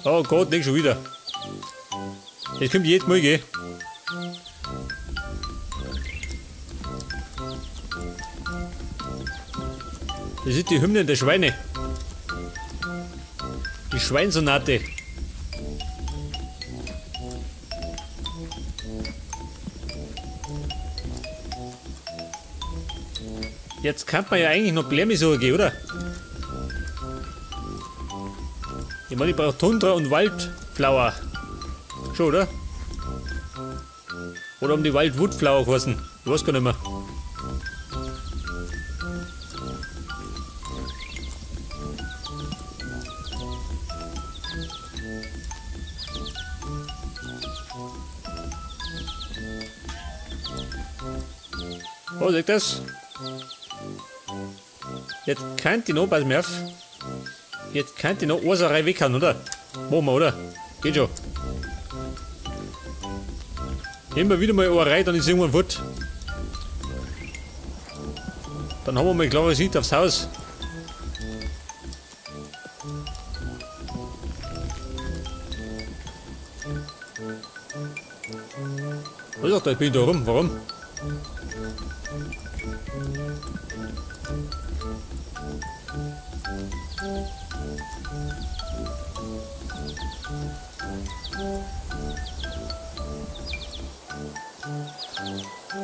Oh Gott, nicht schon wieder. Jetzt kommt jedes Mal, gell? Das ist die Hymne der Schweine. Die Schweinsonate. Jetzt kann man ja eigentlich noch Blämme suchen gehen, oder? Ich meine, ich brauche Tundra und Wildflower. Schon, oder? Oder um die Wildwoodflower geheißen. Ich weiß gar nicht mehr. Oh, seht ihr das? Jetzt könnt ihr noch, pass mir auf. Jetzt könnt ihr noch eine Reihe weghauen, oder? Machen wir, oder? Geht schon. Immer wieder mal eine Reihe, dann ist irgendwann fort. Dann haben wir mal eine klare Sicht aufs Haus. Was ist das? Ich bin da rum. Warum?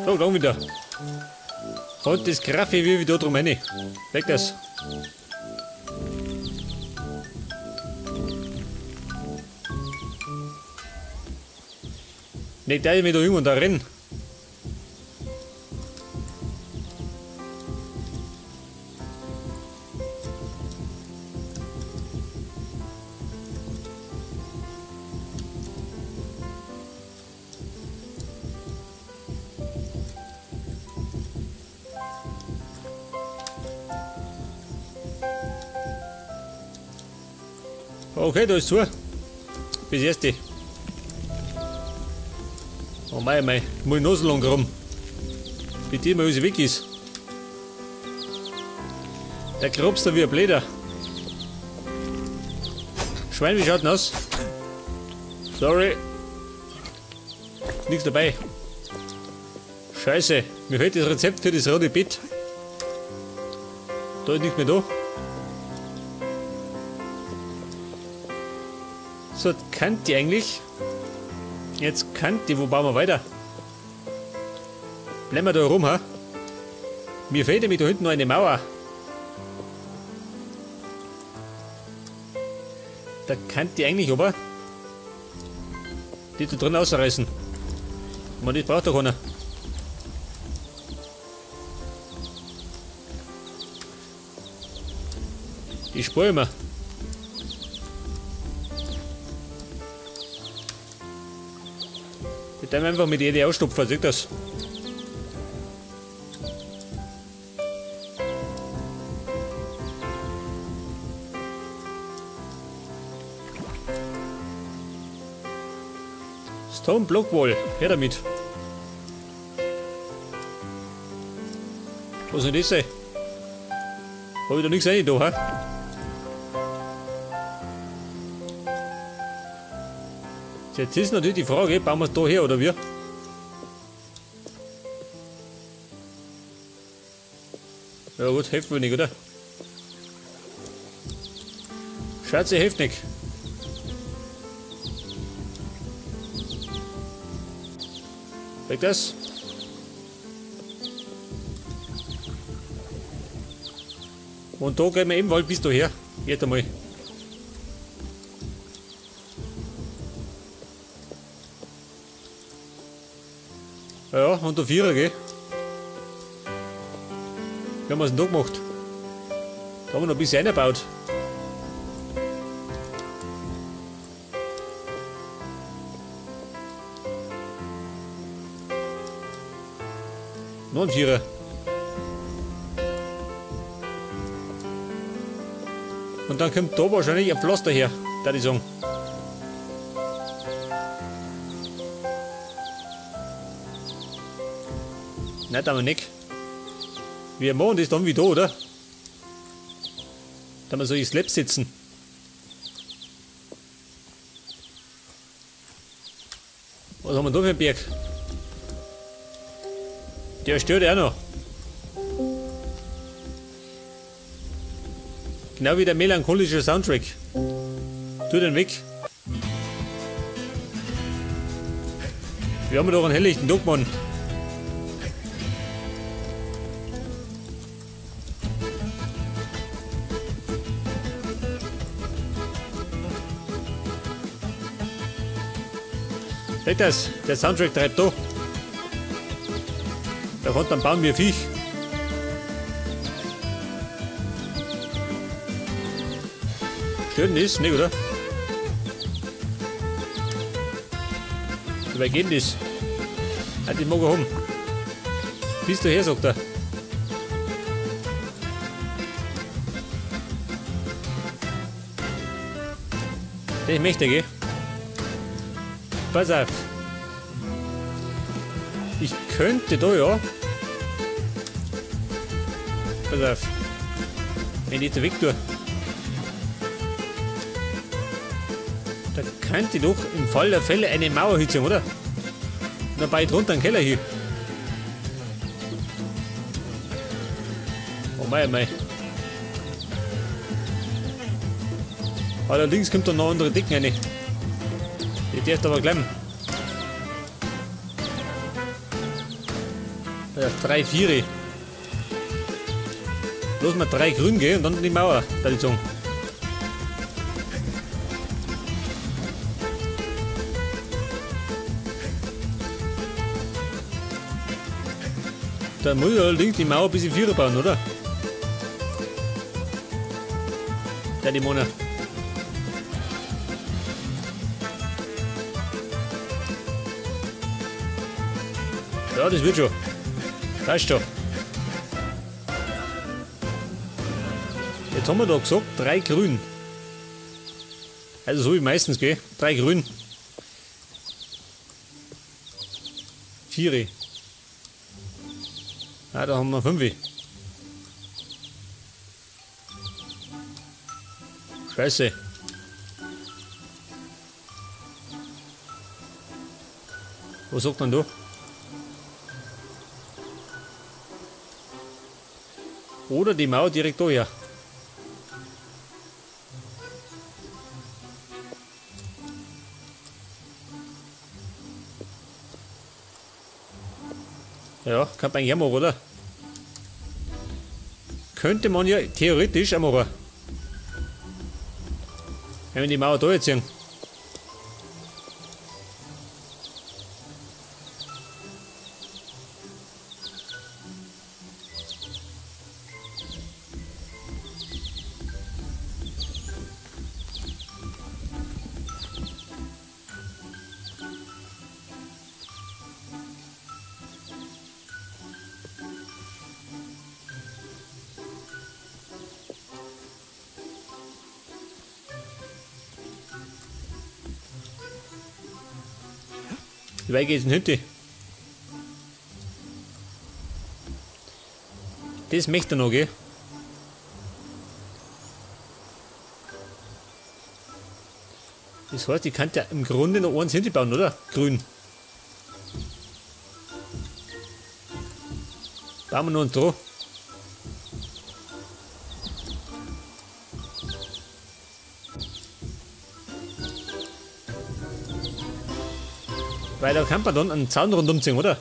So, dann wieder. Und das Graffe wie wieder drum rein. Weg das. Nicht da ich da irgendwann da rein. Okay, da ist zu. Bis erste. Oh mei, mei, muss ich noch so lange rum. Bis die mal alles weg ist. Der grobst da wie ein Bläder. Schwein, wie schaut denn aus? Sorry. Nichts dabei. Scheiße, mir fehlt das Rezept für das rote Bett. Da ist nichts mehr da. So, kann die eigentlich. Jetzt kann die, wo bauen wir weiter? Bleiben wir da rum, ha? Mir fehlt nämlich da hinten noch eine Mauer. Da kann die eigentlich, aber die da drin ausreißen. Man, das braucht doch keiner. Die spüren wir. Ich darf einfach mit jeder ausstopfen, seht das? Stone Block Wall, her damit. Was soll das sein? Hab ich da nichts rein da, hä? Jetzt ist natürlich die Frage, bauen wir es da her oder wie? Ja gut, hilft wohl nicht, oder? Scheiße, hilft nicht. Weg das. Und da gehen wir eben Wald bis daher. Jetzt einmal. Ja, und der Vierer, gell? Wie haben wir es denn da gemacht? Da haben wir noch ein bisschen eingebaut. Noch ein Vierer. Und dann kommt da wahrscheinlich ein Pflaster her, da ich sagen. Nein, da wir nicht. Wir machen das dann wie da, oder? Da wir so ins Slab sitzen. Was haben wir da für einen Berg? Der stört auch noch. Genau wie der melancholische Soundtrack. Tu den weg. Wir haben doch einen helllichten Tag, Mann. Seht das? Der Soundtrack treibt da. Da kommt dann bauen wir Viech. Stört denn das? Nicht, oder? Wie weit geht denn das? Ah, das mag er haben. Bist du her, sagt er. Das möchte er, gell? Pass auf. Ich könnte da ja. Pass auf. Wenn ich jetzt weg tue. Da könnte ich doch im Fall der Fälle eine Mauer hinziehen, oder? Und dann baue ich drunter einen Keller hier. Oh mei, oh mei. Allerdings kommt da noch andere Decken rein. Die darf aber klemmen. Ja, 3, 4. Bloß mal 3 grün gehen und dann die Mauer, da die sagen. Dann muss ich allerdings die Mauer ein bisschen vierer bauen, oder? Der die Mona. Ja, das wird schon. Passt schon. Jetzt haben wir da gesagt, 3 grün. Also so wie meistens, gell? 3 grün. 4. Ah, da haben wir 5. Scheiße. Was sagt man da? Oder die Mauer direkt da her. Ja, kann man eigentlich auch machen, oder? Könnte man ja theoretisch auch machen. Wenn wir die Mauer da jetzt sehen. Wie weit geht's denn hinten? Das möchte er noch, gell? Das heißt, ich kann ja im Grunde noch eins hinten bauen, oder? Grün. Bauen wir noch einen drauf. Weil da kann man dann einen Zaun rundum ziehen, oder?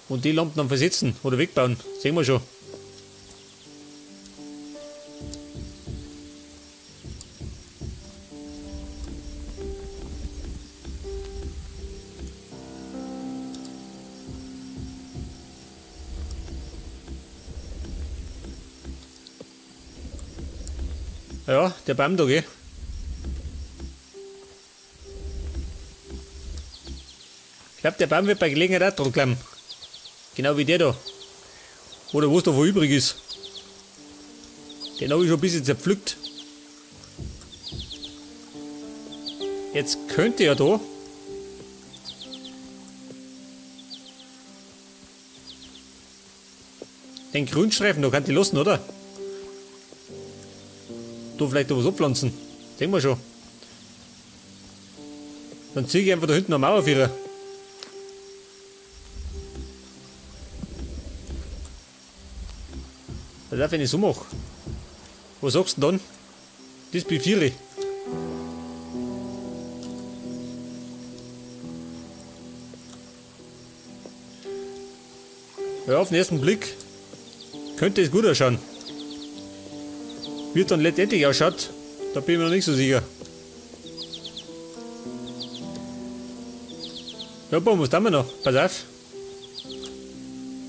Und die Lampen dann versetzen oder wegbauen. Sehen wir schon. Ja, der Baum da, gell? Ich glaube, der Baum wird bei Gelegenheit auch dran klemmen. Genau wie der da. Oder was da wo übrig ist. Den habe ich schon ein bisschen zerpflückt. Jetzt könnte ja da Den Grünstreifen, da kann die lassen, oder? Da vielleicht noch was abpflanzen. Sehen wir schon. Dann ziehe ich einfach da hinten eine Mauer für. Das darf ich nicht so machen. Was sagst du denn dann? Das bin 4. Ja, auf den ersten Blick könnte es gut ausschauen. Wie es dann letztendlich ausschaut, da bin ich mir noch nicht so sicher. Ja, boah, was tun wir noch? Pass auf.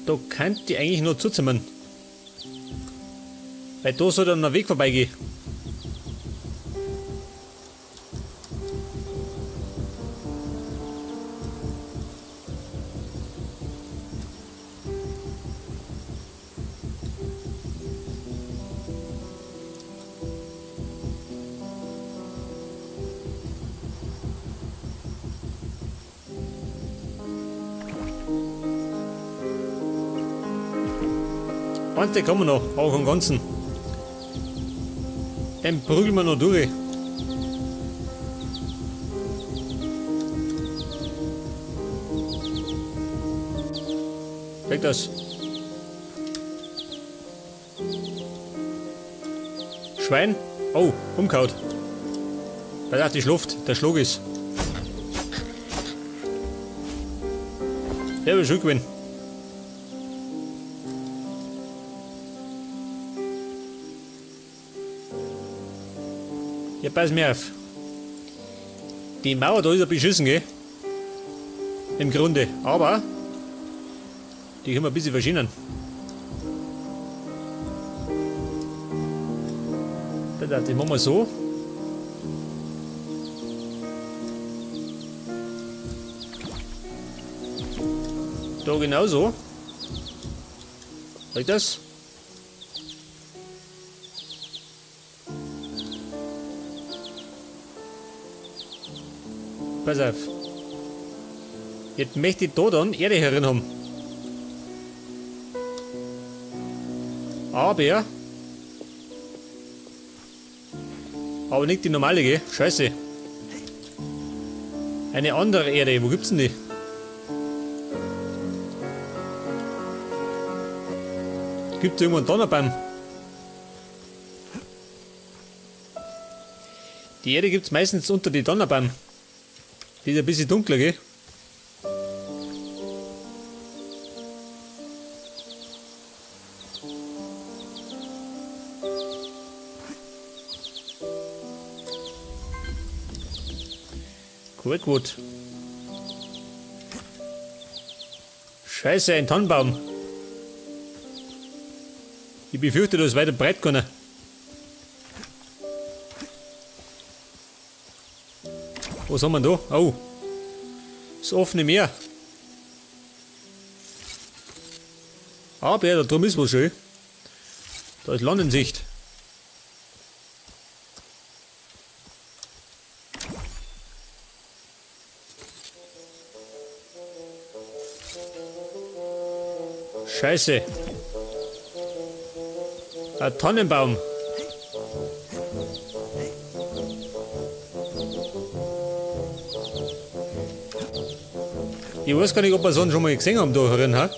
Da könnte ich eigentlich noch zuzimmern. Weil da soll dann ein Weg vorbeigehen. Eins, den kommen wir noch, auch im Ganzen. Den prügeln wir noch durch. Weg das. Schwein. Oh, umgehaut. Pass auf die Schluft, der Schlag ist. Der wird schon gewinnen. Ja, pass mir auf. Die Mauer da ist ein beschissen, gell? Im Grunde. Aber die können wir ein bisschen verschieben. Das machen wir so. Da genauso. Reicht das? Pass auf. Jetzt möchte ich da dann Erde herin haben. Aber nicht die normale, gell? Scheiße. Eine andere Erde. Wo gibt's denn die? Gibt's irgendwo einen Donnerbaum? Die Erde gibt's meistens unter die Donnerbaum. Die ist ein bisschen dunkler, gell? Gut, gut. Scheiße, ein Tannenbaum. Ich befürchte, da ist weiter breit gegangen. Was haben wir da? Oh, das offene Meer. Aber ja, da drüben ist was schön. Da ist Land in Sicht. Scheiße. Ein Tannenbaum. Ich weiß gar nicht, ob wir so einen schon mal gesehen haben da drin, ha?